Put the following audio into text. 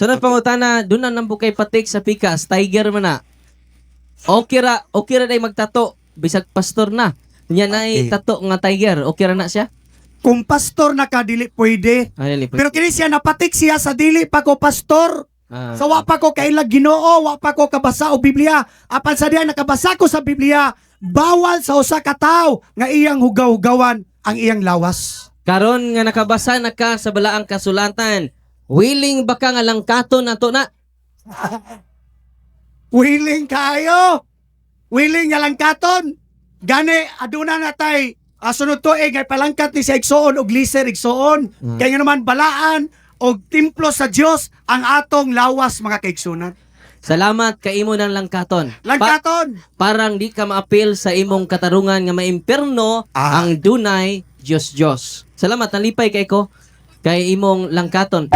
Sunod pangutana, doon na nang bukay patik sa pikas, tiger man na. Okay ra day magtato bisag pastor na. Nya na tato nga tiger, okay ra na siya? Kung pastor na ka, dili pwede. Ay, dili pwede. Pero kini siya, napatik siya sa dili pa ko pastor. Sa wa pa ko kailag Ginoo, wa pa ko kabasa og Biblia. Apan sa diha nakabasa ko sa Biblia, bawal sa usa ka tawo nga iyang hugaw-hugawan ang iyang lawas. Karon nga nakabasa na ka sa balaang kasulatan, willing ba ka nga langkaton nato na? Willing kayo. Willing nga langkaton. Gani aduna na tay sunod tuig ay palangkat ni sa igsoon og liser igsoon. Kay nga naman balaan og templo sa Dios ang atong lawas, mga kaigsunan. Salamat kay imo ng langkaton. Langkaton. Parang di ka maapil sa imong katarungan nga maimperno ang dunay Dios Dios. Salamat, nalipay kay ko kay imong langkaton.